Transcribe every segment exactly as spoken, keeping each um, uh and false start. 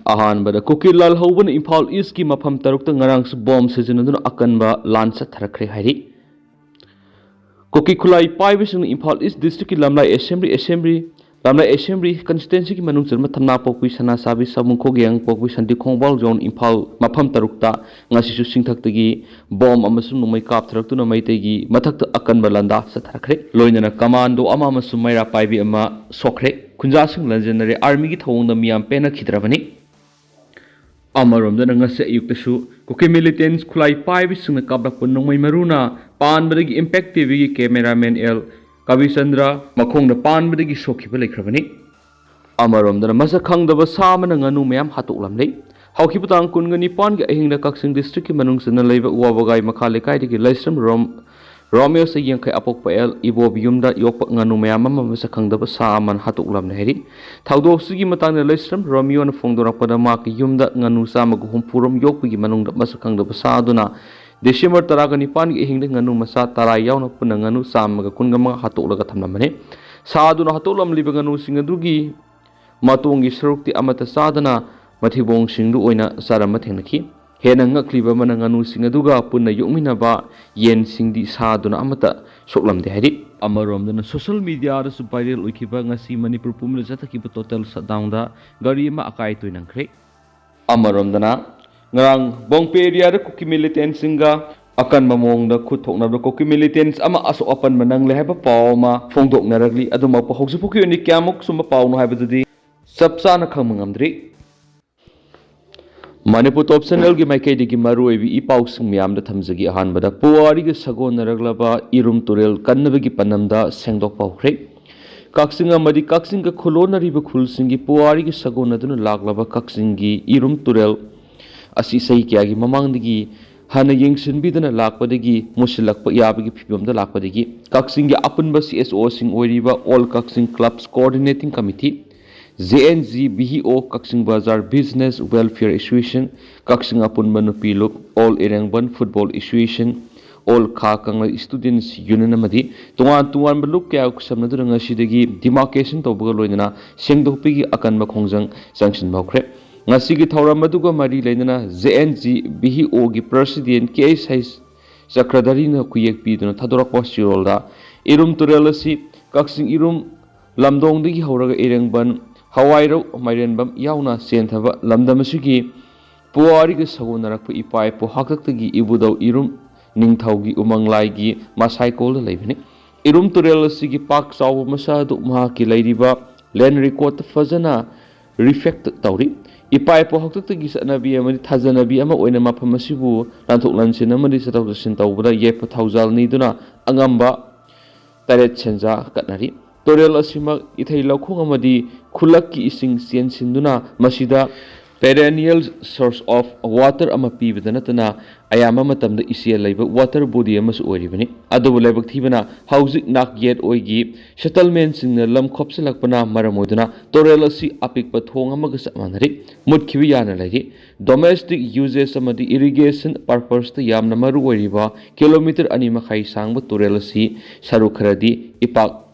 ꯑꯍꯥꯟꯕꯗ ꯀꯨꯀꯤ ꯂꯥꯜꯍꯧꯕꯅ ꯏꯝꯐꯥꯜ ꯏꯁꯀꯤ ꯃꯐꯝ ꯇꯔꯨꯛꯇ ꯉꯔꯥꯡꯁꯨ ꯕꯣꯝ ꯁꯤꯖꯤꯟꯅꯗꯨꯅ ꯑꯀꯟꯕ ꯂꯥꯟ ꯆꯠꯊꯔꯛꯈ꯭ꯔꯦ ꯍꯥꯏꯔꯤ꯫ ꯀꯨꯀꯤ ꯈꯨꯠꯂꯥꯏ ꯄꯥꯏꯕꯁꯤꯡꯅ ꯏꯝꯐꯥꯜ ꯏꯁ ꯗꯤꯁꯇ꯭ꯔꯤꯛꯀꯤ ꯂꯝꯂꯥꯏ ꯑꯦꯁꯦꯝꯕ꯭ꯂꯤ ꯑꯦꯁꯦꯝꯕ꯭ꯂꯤ ꯂꯝꯂꯥꯏ ꯑꯦꯁꯦꯝꯕ꯭ꯂꯤ ꯀꯟꯁꯇꯤꯇ꯭ꯋꯦꯟꯁꯤꯒꯤ ꯃꯅꯨꯡ ꯆꯟꯕ ꯊꯝꯅꯥꯄꯣꯛꯄꯤ, ꯁꯅꯥꯁꯥꯕꯤ, ꯁꯥꯃꯨꯈꯣꯛ, ꯌꯥꯏꯉꯪꯄꯣꯛꯄꯤ, ꯁꯟꯇꯤ ꯈꯣꯡꯕꯥꯜ ꯖꯣꯟ, ꯏꯝꯐꯥꯜ ꯃꯐꯝ ꯇꯔꯨꯛꯇ ꯉꯁꯤꯁꯨ ꯆꯤꯡꯊꯛꯇꯒꯤ ꯕꯣꯝ ꯑꯃꯁꯨꯡ ꯅꯣꯡꯃꯩ ꯀꯥꯞꯊꯔꯛꯇꯨꯅ ꯃꯩꯇꯩꯒꯤ ꯃꯊꯛꯇ ꯑꯀꯟꯕ ꯂꯥꯟꯗꯥ ꯆꯠꯊꯔꯛꯈ꯭ꯔꯦ꯫ ꯂꯣꯏꯅꯅ ꯀꯃꯥꯟꯗꯣ ꯑꯃ ꯑꯃꯁꯨꯡ ꯃꯩꯔꯥ ꯄꯥꯏꯕꯤ ꯑꯃ ꯁꯣꯛꯈ꯭ꯔꯦ꯫ ꯈꯨꯟꯖꯥꯁꯤꯡ ꯂꯟꯖꯦꯟꯅꯔꯦ꯫ ꯑꯥꯔꯃꯤꯒꯤ ꯊꯧꯑꯣꯡꯗ ꯃꯤꯌꯥꯝ ꯄꯦꯟꯅꯈꯤꯗ꯭ꯔꯕꯅꯤ꯫ ꯑꯃꯔꯣꯝꯗꯅ ꯉꯁꯤ ꯑꯌꯨꯛꯇꯁꯨ ꯀꯨꯀꯤ ꯃꯤꯂꯤꯇꯦꯟꯁ ꯈꯨꯠꯂꯥꯏ ꯄꯥꯏꯕꯁꯤꯡꯅ ꯀꯥꯞꯂꯛꯄ ꯅꯣꯡꯃꯩ ꯃꯔꯨꯅ ꯄꯥꯟꯕꯗꯒꯤ ꯏꯝꯄꯦꯛ ꯇꯤꯚꯤꯒꯤ ꯀꯦꯃꯦꯔꯥꯃꯦꯟ ꯑꯦꯜ ꯀꯕꯤꯆꯟꯗ꯭ꯔ ꯃꯈꯣꯡꯗ ꯄꯥꯟꯕꯗꯒꯤ ꯁꯣꯛꯈꯤꯕ ꯂꯩꯈ꯭ꯔꯕꯅꯤ꯫ ꯑꯃꯔꯣꯝꯗꯅ ꯃꯁꯛ ꯈꯪꯗꯕ ꯁꯥ ꯑꯃꯅ ꯉꯥꯅꯨ ꯃꯌꯥꯝ ꯍꯥꯠꯇꯣꯛꯂꯝꯂꯦ꯫ ꯍꯧꯈꯤꯕ ꯇꯥꯡ ꯀꯨꯟꯒ ꯅꯤꯄꯥꯟꯒꯤ ꯑꯍꯤꯡꯗ ꯀꯛꯆꯤꯡ ꯗꯤꯁꯇ꯭ꯔꯤꯛꯀꯤ ꯃꯅꯨꯡ ꯆꯟꯅ ꯂꯩꯕ ꯋꯥꯕꯒꯥꯏ ꯃꯈꯥ ꯂꯩꯀꯥꯏꯗꯒꯤ ꯂꯩꯁ꯭ꯔꯝ ꯔꯣꯝ ꯔꯣꯃꯤꯌꯣ ꯆꯍꯤ ꯌꯥꯡꯈꯩ ꯑꯄꯣꯛꯄ ꯑꯦꯜ ꯏꯕꯣꯕꯤ ꯌꯨꯝꯗ ꯌꯣꯛꯄ ꯉꯥꯅꯨ ꯃꯌꯥꯝ ꯑꯃ ꯃꯁꯛ ꯈꯪꯗꯕ ꯁꯥ ꯑꯃꯅ ꯍꯥꯠꯇꯣꯛꯂꯝꯂꯦ ꯍꯥꯏꯔꯤ꯫ ꯊꯧꯗꯣꯛꯁꯤꯒꯤ ꯃꯇꯥꯡꯗ ꯂꯩꯁ꯭ꯔꯝ ꯔꯣꯃꯤꯌꯣꯅ ꯐꯣꯡꯗꯣꯔꯛꯄꯗ ꯃꯍꯥꯛꯀꯤ ꯌꯨꯝꯗ ꯉꯥꯅꯨ ꯆꯥꯝꯃꯒ ꯍꯨꯝꯐꯨ ꯔꯣꯝ ꯌꯣꯛꯄꯒꯤ ꯃꯅꯨꯡꯗ ꯃꯁꯛ ꯈꯪꯗꯕ ꯁꯥ ꯑꯗꯨꯅ ꯗꯤꯁꯦꯝꯕꯔ ꯇꯔꯥꯒ ꯅꯤꯄꯥꯟꯒꯤ ꯑꯍꯤꯡꯗ ꯉꯥꯅꯨ ꯃꯆꯥ ꯇꯔꯥ ꯌꯥꯎꯅ ꯄꯨꯟꯅ ꯉꯥꯅꯨ ꯆꯥꯝꯃꯒ ꯀꯨꯟꯒ ꯃꯉꯥ ꯍꯥꯠꯇꯣꯛꯂꯒ ꯊꯝꯂꯝꯕꯅꯤ꯫ ꯁꯥ ꯑꯗꯨꯅ ꯍꯥꯠꯇꯣꯛꯂꯝꯂꯤꯕ ꯉꯥꯅꯨꯁꯤꯡ ꯑꯗꯨꯒꯤ ꯃꯇꯣꯡꯒꯤ ꯁꯔꯨꯛꯇꯤ ꯑꯃꯠꯇ ꯆꯥꯗꯅ ꯃꯊꯤꯕꯣꯡꯁꯤꯡꯗꯨ ꯑꯣꯏꯅ ꯆꯥꯔꯝꯕ ꯊꯦꯡꯅꯈꯤ꯫ ꯍꯦꯟꯅ ꯉꯛꯂꯤꯕ ꯑꯃꯅ ꯉꯥꯅꯨꯁꯤꯡ ꯑꯗꯨꯒ ꯄꯨꯟꯅ ꯌꯣꯛꯃꯤꯟꯅꯕ ꯌꯦꯟꯁꯤꯡꯗꯤ ꯁꯥꯗꯨꯅ ꯑꯃꯠꯇ ꯁꯣꯛꯂꯝꯗꯦ ꯍꯥꯏꯔꯤ꯫ ꯑꯃꯔꯣꯝꯗꯅ ꯁꯣꯁꯤꯌꯦꯜ ꯃꯤꯗꯤꯌꯥꯗꯁꯨ ꯚꯥꯏꯔꯦꯜ ꯑꯣꯏꯈꯤꯕ ꯉꯁꯤ ꯃꯅꯤꯄꯨꯔ ꯄꯨꯝꯕꯗ ꯆꯠꯊꯈꯤꯕ ꯇꯣꯇꯦꯜ ꯁꯠꯗꯥꯎꯟꯗ ꯒꯥꯔꯤ ꯑꯃ ꯑꯀꯥꯏ ꯑꯇꯣꯏ ꯅꯪꯈ꯭ꯔꯦ꯫ ꯑꯃꯔꯣꯝꯗꯅ ꯉꯔꯥꯡ ꯕꯣꯡꯄꯦ ꯑꯦꯔꯤꯌꯥꯗ ꯀꯨꯀꯤ ꯃꯤꯂꯤꯇꯦꯟꯁꯤꯡꯒ ꯑꯀꯟꯕ ꯃꯑꯣꯡꯗ ꯈꯨꯠ ꯊꯣꯛꯅꯕꯗ ꯀꯨꯀꯤ ꯃꯤꯂꯤꯇꯦꯟꯁ ꯑꯃ ꯑꯁꯣꯛ ꯑꯄꯟꯕ ꯅꯪꯂꯦ ꯍꯥꯏꯕ ꯄꯥꯎ ꯑꯃ ꯐꯣꯡꯗꯣꯛꯅꯔꯛꯂꯤ꯫ ꯑꯗꯨꯃꯛꯄꯨ ꯍꯧꯖꯤꯛ ꯐꯥꯎꯒꯤ ꯑꯣꯏꯅ ꯀꯌꯥꯃꯨꯛ ꯆꯨꯝꯕ ꯄꯥꯎꯅꯣ ꯍꯥꯏꯕꯗꯨꯗꯤ ꯆꯞ ꯆꯥꯅ ꯈꯪꯕ ꯉꯝꯗ꯭ꯔꯤ꯫ ꯃꯅꯤꯄꯨꯔ ꯇꯣꯞ ꯆꯦꯅꯦꯜꯒꯤ ꯃꯥꯏꯀꯩꯗꯒꯤ ꯃꯔꯨꯑꯣꯏꯕ ꯏ ꯄꯥꯎꯁꯤꯡ ꯃꯌꯥꯝꯗ ꯊꯝꯖꯒꯦ꯫ ꯑꯍꯥꯟꯕꯗ ꯄꯨꯋꯥꯔꯤꯒ ꯁꯥꯒꯣꯟꯅꯔꯛꯂꯕ ꯏꯔꯨꯝ ꯇꯨꯔꯦꯜ ꯀꯟꯅꯕꯒꯤ ꯄꯟꯗꯝꯗ ꯁꯦꯡꯗꯣꯛꯄ ꯍꯧꯈ꯭ꯔꯦ꯫ ꯀꯛꯆꯤꯡ ꯑꯃꯗꯤ ꯀꯛꯆꯤꯡꯒ ꯈꯨꯂꯣꯟꯅꯔꯤꯕ ꯈꯨꯜꯁꯤꯡꯒꯤ ꯄꯨꯋꯥꯔꯤꯒ ꯁꯥꯒꯣꯟꯅꯗꯨꯅ ꯂꯥꯛꯂꯕ ꯀꯛꯆꯤꯡꯒꯤ ꯏꯔꯨꯝ ꯇꯨꯔꯦꯜ ꯑꯁꯤ ꯆꯍꯤ ꯀꯌꯥꯒꯤ ꯃꯃꯥꯡꯗꯒꯤ ꯍꯥꯟꯅ ꯌꯦꯡꯁꯤꯟꯕꯤꯗꯅ ꯂꯥꯛꯄꯗꯒꯤ ꯃꯨꯁꯤꯜꯂꯛꯄ ꯌꯥꯕꯒꯤ ꯐꯤꯕꯝꯗ ꯂꯥꯛꯄꯗꯒꯤ ꯀꯛꯆꯤꯡꯒꯤ ꯑꯄꯨꯟꯕ ꯁꯤ ꯑꯦꯁ ꯑꯣꯁꯤꯡ ꯑꯣꯏꯔꯤꯕ all Kakching clubs coordinating committee, J N G B E O, Kakching ꯕꯖꯥꯔ ꯕꯤꯖꯤꯅꯦꯁ ꯋꯦꯜꯐꯤꯌꯔ ꯑꯦꯁꯣꯁꯤꯌꯦꯁꯟ, ꯀꯛꯆꯤꯡ ꯑꯄꯨꯟꯕ ꯅꯨꯄꯤ ꯂꯨꯞ, ꯑꯣꯜ ꯏꯔꯦꯡꯕꯟ ꯐꯨꯠꯕꯣꯜ ꯑꯦꯁꯣꯁꯤꯌꯦꯁꯟ, ꯑꯣꯜ ꯈꯥ ꯀꯪꯂꯩ ꯁ꯭ꯇꯨꯗꯦꯟꯠꯁ ꯌꯨꯅꯤꯌꯟ ꯑꯃꯗꯤ ꯇꯣꯉꯥꯟ ꯇꯣꯉꯥꯟꯕ ꯂꯨꯞ ꯀꯌꯥ ꯈꯨꯠꯁꯝꯅꯗꯨꯅ ꯉꯁꯤꯗꯒꯤ ꯗꯤꯃꯥꯔꯀꯦꯁꯟ ꯇꯧꯕꯒ ꯂꯣꯏꯅꯅ ꯁꯦꯡꯗꯣꯛꯄꯒꯤ ꯑꯀꯟꯕ ꯈꯣꯡꯖꯪ ꯆꯪꯁꯤꯟꯕ ꯍꯧꯈ꯭ꯔꯦ꯫ ꯉꯁꯤꯒꯤ ꯊꯧꯔꯝ ꯑꯗꯨꯒ ꯃꯔꯤ ꯂꯩꯅꯅ J N G B E ꯑꯣꯒꯤ ꯄ꯭ꯔꯁꯤꯗꯦꯟ ꯀꯦ ꯑꯩꯆ ꯆꯀ꯭ꯔꯙꯔꯤꯅ ꯈꯨꯌꯦꯛ ꯄꯤꯗꯨꯅ ꯊꯥꯗꯣꯔꯛꯄ ꯆꯦꯔꯣꯜꯗ, ꯏꯔꯨꯝ ꯇꯨꯔꯦꯜ ꯑꯁꯤ ꯀꯛꯆꯤꯡ ꯏꯔꯨꯝ ꯂꯝꯗꯣꯡꯗꯒꯤ ꯍꯧꯔꯒ ꯏꯔꯦꯡꯕꯟ, ꯍꯋꯥꯏꯔꯧ, ꯃꯥꯏꯔꯦꯟꯕꯝ ꯌꯥꯎꯅ ꯆꯦꯟꯊꯕ ꯂꯝꯗꯝ ꯑꯁꯤꯒꯤ ꯄꯨꯋꯥꯔꯤꯒ ꯁꯥꯒꯣꯟꯅꯔꯛꯄ ꯏꯄꯥ ꯏꯄꯨ ꯍꯥꯛꯇꯛꯇꯒꯤ ꯏꯕꯨꯙꯧ ꯏꯔꯨꯝ ꯅꯤꯡꯊꯧꯒꯤ ꯎꯃꯪ ꯂꯥꯏꯒꯤ ꯃꯁꯥꯏꯀꯣꯜꯗ ꯂꯩꯕꯅꯤ꯫ ꯏꯔꯨꯝ ꯇꯨꯔꯦꯜ ꯑꯁꯤꯒꯤ ꯄꯥꯛ ꯆꯥꯎꯕ ꯃꯁꯥ ꯑꯗꯨ ꯃꯍꯥꯛꯀꯤ ꯂꯩꯔꯤꯕ ꯂꯦꯟ ꯔꯦꯀꯣꯔꯗꯇ ꯐꯖꯅ ꯔꯤꯐ꯭ꯂꯦꯛꯇ ꯇꯧꯔꯤ꯫ ꯏꯄꯥ ꯏꯄꯨ ꯍꯥꯛꯇꯛꯇꯒꯤ ꯆꯠꯅꯕꯤ ꯑꯃꯗꯤ ꯊꯥꯖꯅꯕꯤ ꯑꯃ ꯑꯣꯏꯅ ꯃꯐꯝ ꯑꯁꯤꯕꯨ ꯂꯥꯟꯊꯣꯛ ꯂꯥꯟꯁꯤꯟ ꯑꯃꯗꯤ ꯆꯠꯊꯣꯛ ꯆꯠꯁꯤꯟ ꯇꯧꯕꯗ ꯌꯥꯏꯐ ꯊꯧꯖꯥꯜ ꯅꯤꯗꯨꯅ ꯑꯉꯝꯕ ꯇꯔꯦꯠ ꯁꯦꯟꯖꯥ ꯀꯠꯅꯔꯤ꯫ ꯇꯨꯔꯦꯜ ꯑꯁꯤꯃꯛ ꯏꯊꯩ ꯂꯧꯈꯣꯡ ꯑꯃꯗꯤ ꯈꯨꯜꯂꯛꯀꯤ ꯏꯁꯤꯡ ꯆꯦꯟꯁꯤꯟꯗꯨꯅ ꯃꯁꯤꯗ perennial source of water ꯑꯃ ꯄꯤꯕꯗ ꯅꯠꯇꯅ ꯑꯌꯥꯝꯕ ꯃꯇꯝꯗ ꯏꯆꯦꯜ ꯂꯩꯕ water body ꯑꯃꯁꯨ ꯑꯣꯏꯔꯤꯕꯅꯤ꯫ ꯑꯗꯨꯕꯨ ꯂꯥꯏꯕꯛ ꯊꯤꯕꯅ ꯍꯧꯖꯤꯛ ꯅꯥꯛ ꯌꯦꯠ ꯑꯣꯏꯒꯤ settlementꯁꯤꯡꯅ ꯂꯝ ꯈꯣꯞꯆꯤꯜꯂꯛꯄꯅ ꯃꯔꯝ ꯑꯣꯏꯗꯨꯅ ꯇꯨꯔꯦꯜ ꯑꯁꯤ ꯑꯄꯤꯛꯄ ꯊꯣꯡ ꯑꯃꯒ ꯆꯞ ꯃꯥꯟꯅꯔꯤ꯫ ꯃꯨꯠꯈꯤꯕ ꯌꯥꯅ ꯂꯩꯔꯤ꯫ Domestic uses ꯑꯃꯗꯤ irrigation purposeꯇ ꯌꯥꯝꯅ ꯃꯔꯨ ꯑꯣꯏꯔꯤꯕ ꯀꯤꯂꯣꯃꯤꯇꯔ ꯑꯅꯤ ꯃꯈꯥꯏ ꯁꯥꯡꯕ ꯇꯨꯔꯦꯜ ꯑꯁꯤ ꯁꯔꯨꯛ ꯈꯔꯗꯤ ꯏꯄꯥꯛ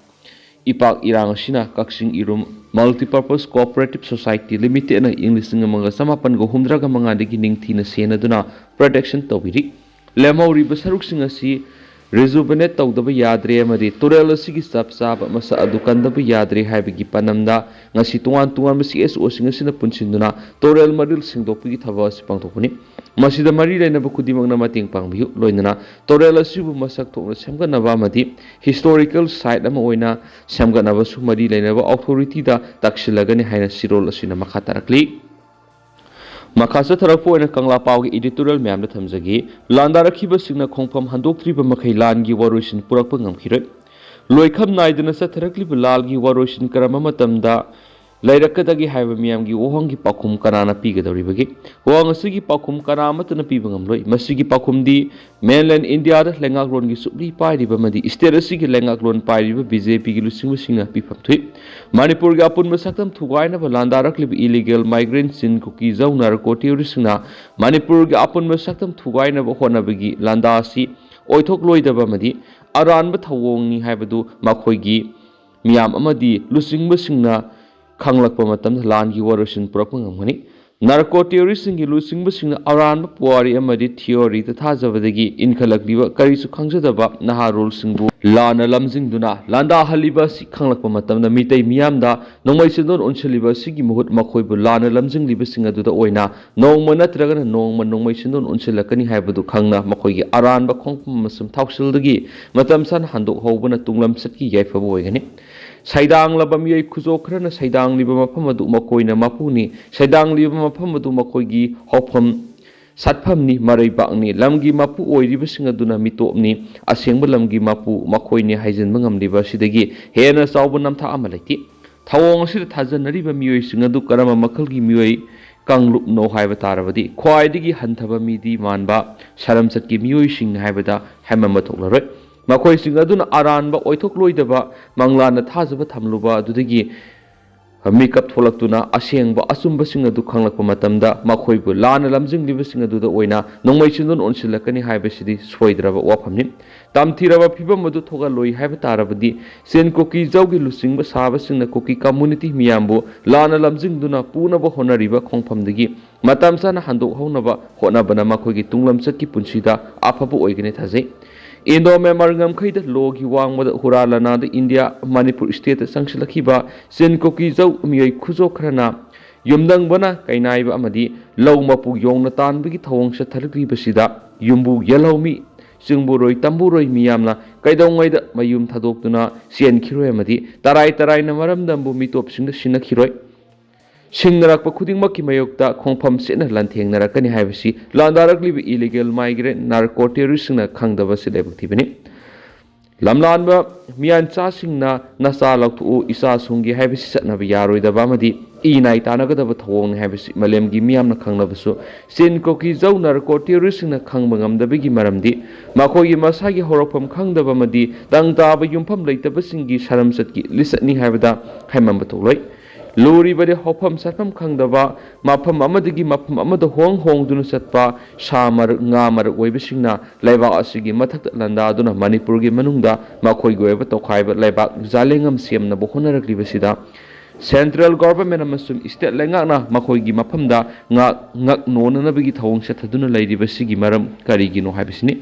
ꯏꯄꯥꯛ ꯏꯔꯥꯡ ꯑꯁꯤꯅ ꯀꯛꯆꯤꯡ ꯏꯔꯨꯝ Multipurpose Cooperative Society Limitedꯅ ꯏꯪ ꯂꯤꯁꯤꯡ ꯑꯃꯒ ꯆꯃꯥꯄꯟꯒ ꯍꯨꯝꯗ꯭ꯔꯥꯒ ꯃꯉꯥꯗꯒꯤ ꯅꯤꯡꯊꯤꯅ ꯁꯦꯟꯅꯗꯨꯅ protection ꯇꯧꯕꯤꯔꯤ꯫ ꯂꯦꯝꯍꯧꯔꯤꯕ ꯁꯔꯨꯛꯁꯤꯡ ꯑꯁꯤ rejuvenate ꯇꯧꯗꯕ ꯌꯥꯗ꯭ꯔꯦ ꯑꯃꯗꯤ ꯇꯨꯔꯦꯜ ꯑꯁꯤꯒꯤ ꯆꯞ ꯆꯥꯕ ꯃꯁꯛ ꯑꯗꯨ ꯀꯟꯗꯕ ꯌꯥꯗ꯭ꯔꯦ ꯍꯥꯏꯕꯒꯤ ꯄꯥꯟꯗꯝꯗ ꯉꯁꯤ ꯇꯣꯉꯥꯟ ꯇꯣꯉꯥꯟꯕ ꯁꯤ ꯑꯦꯁ ꯑꯣꯁꯤꯡ ꯑꯁꯤꯅ ꯄꯨꯟꯁꯤꯟꯗꯨꯅ ꯇꯨꯔꯦꯜ ꯃꯔꯤꯜ ꯁꯦꯡꯗꯣꯛꯄꯒꯤ ꯊꯕꯛ ꯑꯁꯤ ꯄꯥꯡꯊꯣꯛꯄꯅꯤ꯫ ꯃꯁꯤꯗ ꯃꯔꯤ ꯂꯩꯅꯕ ꯈꯨꯗꯤꯡꯃꯛꯅ ꯃꯇꯦꯡ ꯄꯥꯡꯕꯤꯌꯨ꯫ ꯂꯣꯏꯅꯅ ꯇꯨꯔꯦꯜ ꯑꯁꯤꯕꯨ ꯃꯁꯛ ꯊꯣꯛꯅ ꯁꯦꯝꯒꯠꯅꯕ ꯑꯃꯗꯤ historical site ꯑꯃ ꯑꯣꯏꯅ ꯁꯦꯝꯒꯠꯅꯕꯁꯨ ꯃꯔꯤ ꯂꯩꯅꯕ authorityꯗ ꯇꯛꯁꯤꯜꯂꯒꯅꯤ ꯍꯥꯏꯅ ꯆꯦꯔꯣꯜ ꯑꯁꯤꯅ ꯃꯈꯥ ꯇꯥꯔꯛꯂꯤ꯫ ꯃꯈꯥ ꯆꯠꯊꯔꯛꯄ ꯑꯣꯏꯅ ꯀꯪꯂꯥ ꯄꯥꯎꯒꯤ editorial ꯃꯌꯥꯝꯗ ꯊꯝꯖꯒꯦ꯫ ꯂꯥꯟꯗꯥꯔꯛꯈꯤꯕꯁꯤꯡꯅ ꯈꯣꯡꯐꯝ ꯍꯟꯗꯣꯛꯇ꯭ꯔꯤꯕ ꯃꯈꯩ ꯂꯥꯟꯒꯤ ꯋꯥꯔꯣꯏꯁꯤꯟ ꯄꯨꯔꯛꯄ ꯉꯝꯈꯤꯔꯣꯏ꯫ ꯂꯣꯏꯈꯝ ꯅꯥꯏꯗꯅ ꯆꯠꯊꯔꯛꯂꯤꯕ ꯂꯥꯜꯒꯤ ꯋꯥꯔꯣꯏꯁꯤꯟ ꯀꯔꯝꯕ ꯃꯇꯝꯗ ꯂꯩꯔꯛꯀꯗꯒꯦ ꯍꯥꯏꯕ ꯃꯤꯌꯥꯝꯒꯤ ꯋꯥꯍꯪꯒꯤ ꯄꯥꯎꯈꯨꯝ ꯀꯅꯥꯅ ꯄꯤꯒꯗꯧꯔꯤꯕꯒꯦ? ꯋꯥꯍꯪ ꯑꯁꯤꯒꯤ ꯄꯥꯎꯈꯨꯝ ꯀꯅꯥ ꯑꯃꯠꯇꯅ ꯄꯤꯕ ꯉꯝꯂꯣꯏ꯫ ꯃꯁꯤꯒꯤ ꯄꯥꯎꯈꯨꯝꯗꯤ mainland ꯏꯟꯗꯤꯌꯥꯗ ꯂꯩꯉꯥꯛꯂꯣꯟꯒꯤ ꯁꯨꯞꯂꯤ ꯄꯥꯏꯔꯤꯕ ꯑꯃꯗꯤ state ꯑꯁꯤꯒꯤ ꯂꯩꯉꯥꯛꯂꯣꯟ ꯄꯥꯏꯔꯤꯕ ꯕꯤ ꯖꯦ ꯄꯤꯒꯤ ꯂꯨꯆꯤꯡꯕꯁꯤꯡꯅ ꯄꯤꯐꯝ ꯊꯣꯛꯏ꯫ ꯃꯅꯤꯄꯨꯔꯒꯤ ꯑꯄꯨꯟꯕ ꯁꯛꯇꯝ ꯊꯨꯒꯥꯏꯅꯕ ꯂꯥꯟꯗꯥꯔꯛꯂꯤꯕ illegal migrantꯁꯤꯡ, ꯀꯨꯀꯤ ꯖꯧ narco terroristꯁꯤꯡꯅ ꯃꯅꯤꯄꯨꯔꯒꯤ ꯑꯄꯨꯟꯕ ꯁꯛꯇꯝ ꯊꯨꯒꯥꯏꯅꯕ ꯍꯣꯠꯅꯕꯒꯤ ꯂꯥꯟꯗꯥ ꯑꯁꯤ ꯑꯣꯏꯊꯣꯛꯂꯣꯏꯗꯕ ꯑꯃꯗꯤ ꯑꯔꯥꯟꯕ ꯊꯧꯑꯣꯡꯅꯤ ꯍꯥꯏꯕꯗꯨ ꯃꯈꯣꯏꯒꯤ ꯃꯤꯌꯥꯝ ꯑꯃꯗꯤ ꯂꯨꯆꯤꯡꯕꯁꯤꯡꯅ ꯈꯪꯂꯛꯄ ꯃꯇꯝꯗ ꯂꯥꯟꯒꯤ ꯋꯥꯔꯣꯏꯁꯤꯟ ꯄꯨꯔꯛꯄ ꯉꯝꯒꯅꯤ꯫ ꯅꯥꯔꯀꯣ ꯇꯦꯔꯣꯔꯤꯁꯁꯤꯡꯒꯤ ꯂꯨꯆꯤꯡꯕꯁꯤꯡꯅ ꯑꯔꯥꯟꯕ ꯄꯨꯋꯥꯔꯤ ꯑꯃꯗꯤ ꯊꯤꯑꯣꯔꯤꯗ ꯊꯥꯖꯕꯗꯒꯤ ꯏꯟꯈꯠꯂꯛꯂꯤꯕ ꯀꯔꯤꯁꯨ ꯈꯪꯖꯗꯕ ꯅꯍꯥꯔꯣꯜꯁꯤꯡꯕꯨ ꯂꯥꯟꯅ ꯂꯝꯖꯤꯡꯗꯨꯅ ꯂꯥꯟꯗꯥꯍꯜꯂꯤꯕ ꯑꯁꯤ ꯈꯪꯂꯛꯄ ꯃꯇꯝꯗ ꯃꯤꯇꯩ ꯃꯤꯌꯥꯝꯗ ꯅꯣꯡꯃꯩ ꯁꯦꯟꯗꯣꯟ ꯑꯣꯟꯁꯤꯜꯂꯤꯕ ꯑꯁꯤꯒꯤ ꯃꯍꯨꯠ ꯃꯈꯣꯏꯕꯨ ꯂꯥꯟꯅ ꯂꯝꯖꯤꯡꯂꯤꯕꯁꯤꯡ ꯑꯗꯨꯗ ꯑꯣꯏꯅ ꯅꯣꯡꯃ ꯅꯠꯇ꯭ꯔꯒꯅ ꯅꯣꯡꯃ ꯅꯣꯡꯃꯩ ꯁꯦꯟꯗꯣꯟ ꯑꯣꯟꯁꯤꯜꯂꯛꯀꯅꯤ ꯍꯥꯏꯕꯗꯨ ꯈꯪꯅ ꯃꯈꯣꯏꯒꯤ ꯑꯔꯥꯟꯕ ꯈꯣꯡꯐꯝ ꯑꯃꯁꯨꯡ ꯊꯧꯁꯤꯜꯗꯒꯤ ꯃꯇꯝ ꯆꯥꯅ ꯍꯟꯗꯣꯛꯍꯧꯕꯅ ꯇꯨꯡꯂꯝꯆꯠꯀꯤ ꯌꯥꯏꯐꯕ ꯑꯣꯏꯒꯅꯤ꯫ ꯁꯩꯗꯥꯡꯂꯕ ꯃꯤꯑꯣꯏ ꯈꯨꯖꯣ ꯈꯔꯅ ꯁꯩꯗꯥꯡꯂꯤꯕ ꯃꯐꯝ ꯑꯗꯨ ꯃꯈꯣꯏꯅ ꯃꯄꯨꯅꯤ, ꯁꯩꯗꯥꯡꯂꯤꯕ ꯃꯐꯝ ꯑꯗꯨ ꯃꯈꯣꯏꯒꯤ ꯍꯧꯐꯝ ꯁꯥꯠꯐꯝꯅꯤ, ꯃꯔꯩꯕꯥꯛꯅꯤ꯫ ꯂꯝꯒꯤ ꯃꯄꯨ ꯑꯣꯏꯔꯤꯕꯁꯤꯡ ꯑꯗꯨꯅ ꯃꯤꯇꯣꯞꯅꯤ꯫ ꯑꯁꯦꯡꯕ ꯂꯝꯒꯤ ꯃꯄꯨ ꯃꯈꯣꯏꯅꯤ ꯍꯥꯏꯖꯤꯟꯕ ꯉꯝꯂꯤꯕ ꯑꯁꯤꯗꯒꯤ ꯍꯦꯟꯅ ꯆꯥꯎꯕ ꯅꯝꯊꯥꯛ ꯑꯃ ꯂꯩꯇꯦ꯫ ꯊꯧꯑꯣꯡ ꯑꯁꯤꯗ ꯊꯥꯖꯅꯔꯤꯕ ꯃꯤꯑꯣꯏꯁꯤꯡ ꯑꯗꯨ ꯀꯔꯝꯕ ꯃꯈꯜꯒꯤ ꯃꯤꯑꯣꯏ ꯀꯥꯡꯂꯨꯞꯅꯣ ꯍꯥꯏꯕ ꯇꯥꯔꯕꯗꯤ, ꯈ꯭ꯋꯥꯏꯗꯒꯤ ꯍꯟꯊꯕ ꯃꯤꯗꯤ ꯃꯥꯟꯕ ꯁꯔꯝꯆꯠꯀꯤ ꯃꯤꯑꯣꯏꯁꯤꯡ ꯍꯥꯏꯕꯗ ꯍꯥꯏꯃꯟꯕ ꯊꯣꯛꯂꯔꯣꯏ꯫ ꯃꯈꯣꯏꯁꯤꯡ ꯑꯗꯨꯅ ꯑꯔꯥꯟꯕ ꯑꯣꯏꯊꯣꯛꯂꯣꯏꯗꯕ ꯃꯪꯂꯥꯟꯗ ꯊꯥꯖꯕ ꯊꯝꯂꯨꯕ ꯑꯗꯨꯗꯒꯤ ꯃꯤꯀꯞ ꯊꯣꯛꯂꯛꯇꯨꯅ ꯑꯁꯦꯡꯕ ꯑꯆꯨꯝꯕꯁꯤꯡ ꯑꯗꯨ ꯈꯪꯂꯛꯄ ꯃꯇꯝꯗ ꯃꯈꯣꯏꯕꯨ ꯂꯥꯟꯅ ꯂꯝꯖꯤꯡꯂꯤꯕꯁꯤꯡ ꯑꯗꯨꯗ ꯑꯣꯏꯅ ꯅꯣꯡꯃꯩ ꯁꯦꯟꯗꯣꯟ ꯑꯣꯟꯁꯤꯜꯂꯛꯀꯅꯤ ꯍꯥꯏꯕꯁꯤꯗꯤ ꯁꯣꯏꯗ꯭ꯔꯕ ꯋꯥꯐꯝꯅꯤ꯫ ꯇꯝꯊꯤꯔꯕ ꯐꯤꯕꯝ ꯑꯗꯨ ꯊꯣꯛꯍꯜꯂꯣꯏ ꯍꯥꯏꯕ ꯇꯥꯔꯕꯗꯤ ꯆꯤꯟ ꯀꯣꯀꯤ ꯖꯧꯒꯤ ꯂꯨꯆꯤꯡꯕ ꯁꯥꯕꯁꯤꯡꯅ ꯀꯨꯀꯤ ꯀꯝꯃꯨꯅꯤꯇꯤ ꯃꯤꯌꯥꯝꯕꯨ ꯂꯥꯟꯅ ꯂꯝꯖꯤꯡꯗꯨꯅ ꯄꯨꯅꯕ ꯍꯣꯠꯅꯔꯤꯕ ꯈꯣꯡꯐꯝꯗꯒꯤ ꯃꯇꯝ ꯆꯥꯅ ꯍꯟꯗꯣꯛꯍꯧꯅꯕ ꯍꯣꯠꯅꯕꯅ ꯃꯈꯣꯏꯒꯤ ꯇꯨꯡꯂꯝꯆꯠꯀꯤ ꯄꯨꯟꯁꯤꯗ ꯑꯐꯕ ꯑꯣꯏꯒꯅꯤ ꯊꯥꯖꯩ꯫ ꯏꯟꯗꯣ ꯃ꯭ꯌꯥꯟꯃꯥꯔ ꯉꯝꯈꯩꯗ ꯂꯣꯒꯤ ꯋꯥꯡꯃꯗ ꯍꯨꯔꯥ ꯂꯅꯥꯗ ꯏꯟꯗꯤꯌꯥ ꯃꯅꯤꯄꯨꯔ ꯁ꯭ꯇꯦꯠꯇ ꯆꯪꯁꯤꯜꯂꯛꯈꯤꯕ ꯆꯤꯟ ꯀꯣꯀꯤ ꯖꯧ ꯃꯤꯑꯣꯏ ꯈꯨꯖꯣ ꯈꯔꯅ ꯌꯨꯝꯗꯪꯕꯅ ꯀꯩꯅꯥꯏꯕ ꯑꯃꯗꯤ ꯂꯧ ꯃꯄꯨ ꯌꯣꯡꯅ ꯇꯥꯟꯕꯒꯤ ꯊꯧꯑꯣꯡ ꯆꯠꯊꯔꯛꯂꯤꯕꯁꯤꯗ ꯌꯨꯝꯕꯨ ꯌꯦꯜꯍꯧꯃꯤ, ꯆꯤꯡꯕꯨꯔꯣꯏ ꯇꯝꯕꯨꯔꯣꯏ ꯃꯤꯌꯥꯝꯅ ꯀꯩꯗꯧꯉꯩꯗ ꯃꯌꯨꯝ ꯊꯥꯗꯣꯛꯇꯨꯅ ꯆꯦꯟꯈꯤꯔꯣꯏ ꯑꯃꯗꯤ ꯇꯔꯥꯏ ꯇꯔꯥꯏꯅ ꯃꯔꯝꯗꯝꯕꯨ ꯃꯤꯇꯣꯞꯁꯤꯡꯗ ꯁꯤꯟꯅꯈꯤꯔꯣꯏ꯫ ꯁꯤꯡꯅꯔꯛꯄ ꯈꯨꯗꯤꯡꯃꯛꯀꯤ ꯃꯥꯌꯣꯛꯇ ꯈꯣꯡꯐꯝ ꯆꯦꯠꯅ ꯂꯥꯟꯊꯦꯡꯅꯔꯛꯀꯅꯤ ꯍꯥꯏꯕꯁꯤ ꯂꯥꯟꯗꯥꯔꯛꯂꯤꯕ ꯏꯂꯤꯒꯦꯜ ꯃꯥꯏꯒ꯭ꯔꯦꯟ ꯅꯥꯔꯀꯣ ꯇꯦꯔꯣꯔꯤꯁꯁꯤꯡꯅ ꯈꯪꯗꯕꯁꯤ ꯂꯥꯏꯕꯛ ꯊꯤꯕꯅꯤ꯫ ꯂꯝꯂꯥꯟꯕ ꯃꯤꯌꯥꯟꯆꯥꯁꯤꯡꯅ ꯅꯆꯥ ꯂꯧꯊꯣꯛꯎ, ꯏꯆꯥ ꯁꯨꯡꯒꯦ ꯍꯥꯏꯕꯁꯤ ꯆꯠꯅꯕ ꯌꯥꯔꯣꯏꯗꯕ ꯑꯃꯗꯤ ꯏ ꯅꯥꯏ ꯇꯥꯟꯅꯒꯗꯕ ꯊꯧꯑꯣꯡꯅꯤ ꯍꯥꯏꯕꯁꯤ ꯃꯥꯂꯦꯝꯒꯤ ꯃꯤꯌꯥꯝꯅ ꯈꯪꯂꯕꯁꯨ ꯆꯤꯟ ꯀꯣꯀꯤ ꯖꯧ ꯅꯥꯔꯀꯣ ꯇꯦꯔꯣꯔꯤꯁꯁꯤꯡꯅ ꯈꯪꯕ ꯉꯝꯗꯕꯒꯤ ꯃꯔꯝꯗꯤ ꯃꯈꯣꯏꯒꯤ ꯃꯁꯥꯒꯤ ꯍꯧꯔꯛꯐꯝ ꯈꯪꯗꯕ ꯑꯃꯗꯤ ꯇꯪ ꯇꯥꯕ ꯌꯨꯝꯐꯝ ꯂꯩꯇꯕꯁꯤꯡꯒꯤ ꯁꯔꯝꯆꯠꯀꯤ ꯂꯤꯆꯠꯅꯤ ꯍꯥꯏꯕꯗ ꯍꯥꯏꯃꯟꯕ ꯊꯣꯛꯂꯣꯏ꯫ ꯂꯨꯔꯤꯕꯗꯤ ꯍꯧꯐꯝ ꯁꯥꯠꯐꯝ ꯈꯪꯗꯕ, ꯃꯐꯝ ꯑꯃꯗꯒꯤ ꯃꯐꯝ ꯑꯃꯗ ꯍꯣꯡ ꯍꯣꯡꯗꯨꯅ ꯆꯠꯄ ꯁꯥ ꯃꯔꯛ, ꯉꯥ ꯃꯔꯛ ꯑꯣꯏꯕꯁꯤꯡꯅ ꯂꯩꯕꯥꯛ ꯑꯁꯤꯒꯤ ꯃꯊꯛꯇ ꯂꯥꯟꯗꯥꯗꯨꯅ ꯃꯅꯤꯄꯨꯔꯒꯤ ꯃꯅꯨꯡꯗ ꯃꯈꯣꯏꯒꯤ ꯑꯣꯏꯕ ꯇꯣꯈꯥꯏꯕ ꯂꯩꯕꯥꯛ ꯖꯥꯂꯦꯡꯉꯝ ꯁꯦꯝꯅꯕ ꯍꯣꯠꯅꯔꯛꯂꯤꯕꯁꯤꯗ Central Government ꯑꯃꯁꯨꯡ state ꯂꯩꯉꯥꯛꯅ ꯃꯈꯣꯏꯒꯤ ꯃꯐꯝꯗ ꯉꯥꯛ ꯉꯛ ꯅꯣꯟꯅꯅꯕꯒꯤ ꯊꯧꯑꯣꯡ ꯆꯠꯊꯗꯨꯅ ꯂꯩꯔꯤꯕꯁꯤꯒꯤ ꯃꯔꯝ ꯀꯔꯤꯒꯤꯅꯣ ꯍꯥꯏꯕꯁꯤꯅꯤ꯫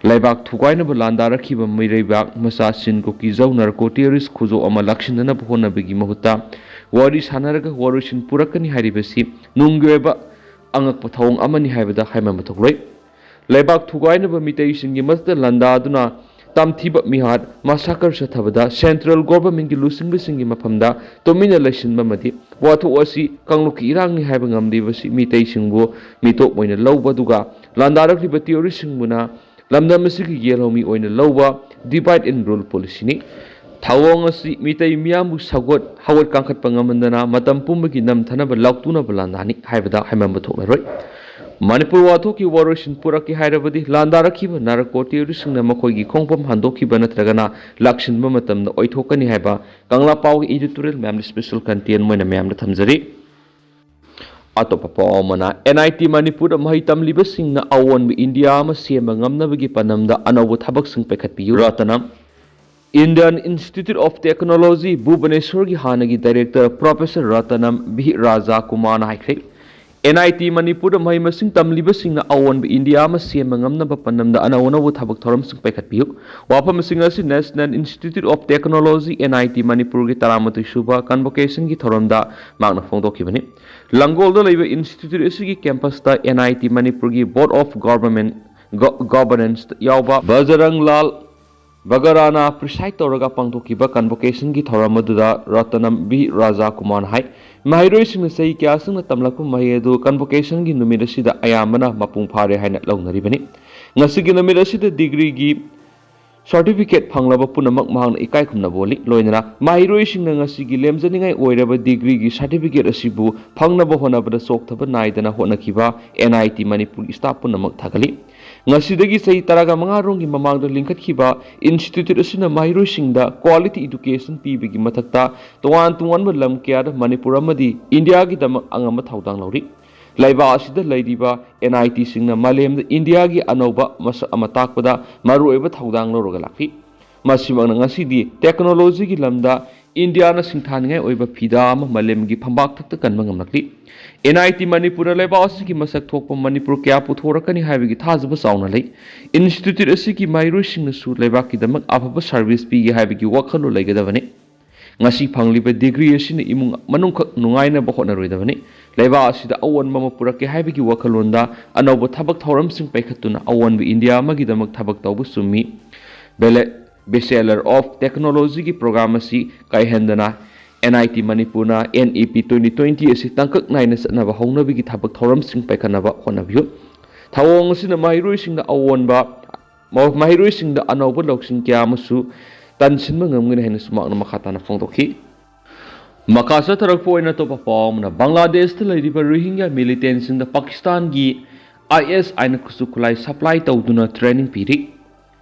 ꯂꯩꯕꯥꯛ ꯊꯨꯒꯥꯏꯅꯕ ꯂꯥꯟꯗꯥꯔꯛꯈꯤꯕ ꯃꯤꯔꯩꯕꯥꯛ ꯃꯆꯥ ꯆꯤꯟ ꯀꯨꯀꯤ ꯖꯧ ꯅꯥꯔꯀꯣ ꯇꯦꯔꯣꯔꯤꯁ ꯈꯨꯖꯣꯞ ꯑꯃ ꯂꯥꯛꯁꯤꯟꯅꯅꯕ ꯍꯣꯠꯅꯕꯒꯤ ꯃꯍꯨꯠꯇ ꯋꯥꯔꯤ ꯁꯥꯟꯅꯔꯒ ꯋꯥꯔꯣꯏꯁꯤꯟ ꯄꯨꯔꯛꯀꯅꯤ ꯍꯥꯏꯔꯤꯕꯁꯤ ꯅꯨꯡꯒꯤ ꯑꯣꯏꯕ ꯑꯉꯛꯄ ꯊꯧꯑꯣꯡ ꯑꯃꯅꯤ ꯍꯥꯏꯕꯗ ꯍꯥꯏꯃꯟꯕ ꯊꯣꯛꯂꯣꯏ꯫ ꯂꯩꯕꯥꯛ ꯊꯨꯒꯥꯏꯅꯕ ꯃꯤꯇꯩꯁꯤꯡꯒꯤ ꯃꯊꯛꯇ ꯂꯥꯟꯗꯥꯗꯨꯅ ꯇꯝꯊꯤꯕ ꯃꯤꯍꯥꯠ ꯃꯁꯥꯀꯔ ꯆꯠꯊꯕꯗ Central Government ꯒꯤ ꯂꯨꯆꯤꯡꯕꯁꯤꯡꯒꯤ ꯃꯐꯝꯗ ꯇꯨꯃꯤꯟꯅ ꯂꯩꯁꯤꯟꯕ ꯑꯃꯗꯤ ꯋꯥꯊꯣꯛ ꯑꯁꯤ ꯀꯥꯡꯂꯨꯞꯀꯤ ꯏꯔꯥꯡꯅꯤ ꯍꯥꯏꯕ ꯉꯝꯂꯤꯕꯁꯤ ꯃꯤꯇꯩꯁꯤꯡꯕꯨ ꯃꯤꯇꯣꯞ ꯑꯣꯏꯅ ꯂꯧꯕ ꯑꯗꯨꯒ ꯂꯥꯟꯗꯥꯔꯛꯂꯤꯕ ꯇꯦꯔꯣꯔꯤꯁꯁꯤꯡꯕꯨꯅ ꯂꯝꯗꯝ ꯑꯁꯤꯒꯤ ꯌꯦꯜꯍꯧꯃꯤ ꯑꯣꯏꯅ ꯂꯧꯕ divide and rule policy ꯅꯤ꯫ ꯊꯧꯑꯣꯡ ꯑꯁꯤ ꯃꯤꯇꯩ ꯃꯤꯌꯥꯝꯕꯨ ꯁꯧꯒꯠ ꯍꯧꯒꯠ ꯀꯥꯡꯈꯠꯄ ꯉꯝꯍꯟꯗꯅ ꯃꯇꯝ ꯄꯨꯝꯕꯒꯤ ꯅꯝꯊꯅꯕ ꯂꯥꯎꯇꯨꯅꯕ ꯂꯥꯟꯗꯥꯅꯤ ꯍꯥꯏꯕꯗ ꯍꯥꯏꯃꯟꯕ ꯊꯣꯛꯂꯔꯣꯏ꯫ ꯃꯅꯤꯄꯨꯔ ꯋꯥꯊꯣꯛꯀꯤ ꯋꯥꯔꯣꯏꯁꯤꯟ ꯄꯨꯔꯛꯀꯦ ꯍꯥꯏꯔꯕꯗꯤ ꯂꯥꯟꯗꯥꯔꯛꯈꯤꯕ ꯅꯥꯔꯀꯣ ꯇꯦꯔꯣꯔꯤꯁꯁꯤꯡꯅ ꯃꯈꯣꯏꯒꯤ ꯈꯣꯡꯐꯝ ꯍꯟꯗꯣꯛꯈꯤꯕ ꯅꯠꯇ꯭ꯔꯒꯅ ꯂꯥꯛꯁꯤꯟꯕ ꯃꯇꯝꯗ ꯑꯣꯏꯊꯣꯛꯀꯅꯤ ꯍꯥꯏꯕ ꯀꯪꯂꯥꯄꯥꯎꯒꯤ editorial ꯃꯌꯥꯝꯗ special content ꯑꯣꯏꯅ ꯃꯌꯥꯝꯗ ꯊꯝꯖꯔꯤ꯫ ꯑꯇꯣꯞꯄ ꯄꯥꯎ ꯑꯃꯅ, NIT ꯃꯅꯤꯄꯨꯔꯗ ꯃꯍꯩ ꯇꯝꯂꯤꯕꯁꯤꯡꯅ ꯑꯑꯣꯟꯕ ꯏꯟꯗꯤꯌꯥ ꯑꯃ ꯁꯦꯝꯕ ꯉꯝꯅꯕꯒꯤ ꯄꯥꯟꯗꯝꯗ ꯑꯅꯧꯕ ꯊꯕꯛꯁꯤꯡ ꯄꯥꯏꯈꯠꯄꯤꯌꯨ꯫ ꯔꯇꯅꯝ, Indian Institute of Technology, ꯚꯨꯕꯅꯦꯁ꯭ꯋꯔꯒꯤ ꯍꯥꯟꯅꯒꯤ director Professor ꯔꯇꯅꯝ ꯚꯤ ꯔꯥꯖꯥ ꯀꯨꯃꯥꯔꯅ ꯍꯥꯏꯈ꯭ꯔꯦ꯫ NIT ꯃꯅꯤꯄꯨꯔꯗ ꯃꯍꯩ ꯃꯁꯤꯡ ꯇꯝꯂꯤꯕꯁꯤꯡꯅ ꯑꯑꯣꯟꯕ ꯏꯟꯗꯤꯌꯥ ꯑꯃ ꯁꯦꯝꯕ ꯉꯝꯅꯕ ꯄꯥꯟꯗꯝꯗ ꯑꯅꯧ ꯑꯅꯧꯕ ꯊꯕꯛ ꯊꯧꯔꯝꯁꯤꯡ ꯄꯥꯏꯈꯠꯄꯤꯌꯨ꯫ ꯋꯥꯐꯝꯁꯤꯡ ꯑꯁꯤ National Institute of Technology, NIT ꯃꯅꯤꯄꯨꯔꯒꯤ ꯇꯔꯥꯃꯥꯊꯣꯏ ꯁꯨꯕ convocation ꯒꯤ ꯊꯧꯔꯝꯗ ꯃꯍꯥꯛꯅ ꯐꯣꯡꯗꯣꯛꯈꯤꯕꯅꯤ꯫ ꯂꯥꯡꯒꯣꯜꯗ ꯂꯩꯕ institute ꯑꯁꯤꯒꯤ campus ꯇ NIT ꯃꯅꯤꯄꯨꯔꯒꯤ Board of Government, Go-, Governance ꯌꯥꯎꯕ ꯕꯖꯔꯪ ꯂꯥꯜ ꯕꯒꯔꯥꯅ preside ꯇꯧꯔꯒ ꯄꯥꯡꯊꯣꯛꯈꯤꯕ convocation ꯒꯤ ꯊꯧꯔꯝ ꯑꯗꯨꯗ ꯔꯇꯅꯝ ꯚꯤ ꯔꯥꯖꯥ ꯀꯨꯃꯥꯔꯅ ꯍꯥꯏ, ꯃꯍꯩꯔꯣꯏꯁꯤꯡꯅ ꯆꯍꯤ ꯀꯌꯥꯁꯤꯡꯅ ꯇꯝꯂꯛꯄ ꯃꯍꯩ ꯑꯗꯨ convocation ꯒꯤ ꯅꯨꯃꯤꯠ ꯑꯁꯤꯗ ꯑꯌꯥꯝꯕꯅ ꯃꯄꯨꯡ ꯐꯥꯔꯦ ꯍꯥꯏꯅ ꯂꯧꯅꯔꯤꯕꯅꯤ꯫ ꯉꯁꯤꯒꯤ ꯅꯨꯃꯤꯠ ꯑꯁꯤꯗ degree ꯒꯤ certificate ꯐꯪꯂꯕ ꯄꯨꯝꯅꯃꯛ ꯃꯍꯥꯛꯅ ꯏꯀꯥꯏ ꯈꯨꯝꯅꯕ ꯎꯠꯂꯤ꯫ ꯂꯣꯏꯅꯅ ꯃꯍꯩꯔꯣꯏꯁꯤꯡꯅ ꯉꯁꯤꯒꯤ ꯂꯦꯝꯖꯅꯤꯡꯉꯥꯏ ꯑꯣꯏꯔꯕ degree ꯒꯤ certificate ꯑꯁꯤꯕꯨ ꯐꯪꯅꯕ ꯍꯣꯠꯅꯕꯗ ꯆꯣꯛꯊꯕ ꯅꯥꯏꯗꯅ ꯍꯣꯠꯅꯈꯤꯕ NIT ꯃꯅꯤꯄꯨꯔꯒꯤ staff ꯄꯨꯝꯅꯃꯛ ꯊꯥꯒꯠꯂꯤ꯫ ꯉꯁꯤꯗꯒꯤ ꯆꯍꯤ ꯇꯔꯥꯒ ꯃꯉꯥ ꯔꯣꯝꯒꯤ ꯃꯃꯥꯡꯗ ꯂꯤꯡꯈꯠꯈꯤꯕ institute ꯑꯁꯤꯅ ꯃꯍꯩꯔꯣꯏꯁꯤꯡꯗ quality education ꯄꯤꯕꯒꯤ ꯃꯊꯛꯇ ꯇꯣꯉꯥꯟ ꯇꯣꯉꯥꯟꯕ ꯂꯝ ꯀꯌꯥꯗ ꯃꯅꯤꯄꯨꯔ ꯑꯃꯗꯤ ꯏꯟꯗꯤꯌꯥꯒꯤꯗꯃꯛ ꯑꯉꯝꯕ ꯊꯧꯗꯥꯡ ꯂꯧꯔꯤ꯫ ꯂꯩꯕꯥꯛ ꯑꯁꯤꯗ ꯂꯩꯔꯤꯕ NIT ꯁꯤꯡꯅ ꯃꯥꯂꯦꯝꯗ ꯏꯟꯗꯤꯌꯥꯒꯤ ꯑꯅꯧꯕ ꯃꯁꯛ ꯑꯃ ꯇꯥꯛꯄꯗ ꯃꯔꯨꯑꯣꯏꯕ ꯊꯧꯗꯥꯡ ꯂꯧꯔꯒ ꯂꯥꯛꯂꯤ꯫ ꯃꯁꯤꯃꯛꯅ ꯉꯁꯤꯗꯤ technology ꯒꯤ ꯂꯝꯗ ꯏꯟꯗꯤꯌꯥꯅ ꯁꯤꯡꯊꯥꯅꯤꯡꯉꯥꯏ ꯑꯣꯏꯕ ꯐꯤꯗꯥ ꯑꯃ ꯃꯥꯂꯦꯝꯒꯤ ꯐꯝꯕꯥꯛ ꯊꯛꯇ ꯀꯟꯕ ꯉꯝꯂꯛꯂꯤ꯫ ꯑꯦꯟ ꯑꯥꯏ ꯇꯤ ꯃꯅꯤꯄꯨꯔꯅ ꯂꯩꯕꯥꯛ ꯑꯁꯤꯒꯤ ꯃꯁꯛ ꯊꯣꯛꯄ ꯃꯅꯤꯄꯨꯔ ꯀꯌꯥ ꯄꯨꯊꯣꯔꯛꯀꯅꯤ ꯍꯥꯏꯕꯒꯤ ꯊꯥꯖꯕ ꯆꯥꯎꯅ ꯂꯩ꯫ ꯏꯟꯁꯇꯤꯇ꯭ꯌꯨꯠ ꯑꯁꯤꯒꯤ ꯃꯍꯩꯔꯣꯏꯁꯤꯡꯅꯁꯨ ꯂꯩꯕꯥꯛꯀꯤꯗꯃꯛ ꯑꯐꯕ ꯁꯔꯚꯤꯁ ꯄꯤꯒꯦ ꯍꯥꯏꯕꯒꯤ ꯋꯥꯈꯜꯂꯣꯟ ꯂꯩꯒꯗꯕꯅꯤ꯫ ꯉꯁꯤ ꯐꯪꯂꯤꯕ ꯗꯤꯒ꯭ꯔꯤ ꯑꯁꯤꯅ ꯏꯃꯨꯡ ꯃꯅꯨꯡꯈꯛ ꯅꯨꯡꯉꯥꯏꯅꯕ ꯍꯣꯠꯅꯔꯣꯏꯗꯕꯅꯤ꯫ ꯂꯩꯕꯥꯛ ꯑꯁꯤꯗ ꯑꯑꯣꯟꯕ ꯑꯃ ꯄꯨꯔꯛꯀꯦ ꯍꯥꯏꯕꯒꯤ ꯋꯥꯈꯜꯂꯣꯟꯗ ꯑꯅꯧꯕ ꯊꯕꯛ ꯊꯧꯔꯝꯁꯤꯡ ꯄꯥꯏꯈꯠꯇꯨꯅ ꯑꯑꯣꯟꯕ ꯏꯟꯗꯤꯌꯥ ꯑꯃꯒꯤꯗꯃꯛ ꯊꯕꯛ ꯇꯧꯕ ꯆꯨꯝꯃꯤ꯫ ꯕꯦꯂꯦ-, ꯕꯦꯆꯦꯂꯔ ꯑꯣꯐ ꯇꯦꯛꯅꯣꯂꯣꯖꯤꯒꯤ ꯄ꯭ꯔꯣꯒ꯭ꯔꯥꯝ ꯑꯁꯤ ꯀꯥꯏꯍꯟꯗꯅ ꯑꯦꯟ ꯑꯥꯏ ꯇꯤ ꯃꯅꯤꯄꯨꯔꯅ ꯑꯦꯟ ꯏ ꯄꯤ twenty twenty ꯑꯁꯤ ꯇꯥꯡꯀꯛ ꯅꯥꯏꯅ ꯆꯠꯅꯕ ꯍꯧꯅꯕꯒꯤ ꯊꯕꯛ ꯊꯧꯔꯝꯁꯤꯡ ꯄꯥꯏꯈꯠꯅꯕ ꯍꯣꯠꯅꯕꯤꯌꯨ꯫ ꯊꯧꯑꯣꯡ ꯑꯁꯤꯅ ꯃꯍꯩꯔꯣꯏꯁꯤꯡꯗ ꯑꯑꯣꯟꯕ ꯃꯍꯩꯔꯣꯏꯁꯤꯡꯗ ꯑꯅꯧꯕ ꯂꯧꯁꯤꯡ ꯀꯌꯥ ꯑꯃꯁꯨ ꯇꯥꯟꯁꯤꯟꯕ ꯉꯝꯒꯅꯤ ꯍꯥꯏꯅꯁꯨ ꯃꯍꯥꯛꯅ ꯃꯈꯥ ꯇꯥꯅ ꯐꯣꯡꯗꯣꯛꯈꯤ꯫ ꯃꯈꯥ ꯆꯠꯊꯔꯛꯄ ꯑꯣꯏꯅ ꯑꯇꯣꯞꯄ ꯄꯥꯎ ꯑꯃꯅ, ꯕꯪꯒ꯭ꯂꯥꯗꯦꯁꯇ ꯂꯩꯔꯤꯕ ꯔꯣꯍꯤꯡꯒ꯭ꯌꯥ ꯃꯤꯂꯤꯇꯦꯟꯁꯤꯡꯗ ꯄꯥꯀꯤꯁꯇꯥꯟꯒꯤ ꯑꯥꯏ ꯑꯦꯁ ꯑꯥꯏꯅ ꯈꯨꯠꯁꯨ ꯈꯨꯠꯂꯥꯏ ꯁꯄ꯭ꯂꯥꯏ ꯇꯧꯗꯨꯅ ꯇ꯭ꯔꯦꯅꯤꯡ ꯄꯤꯔꯤ꯫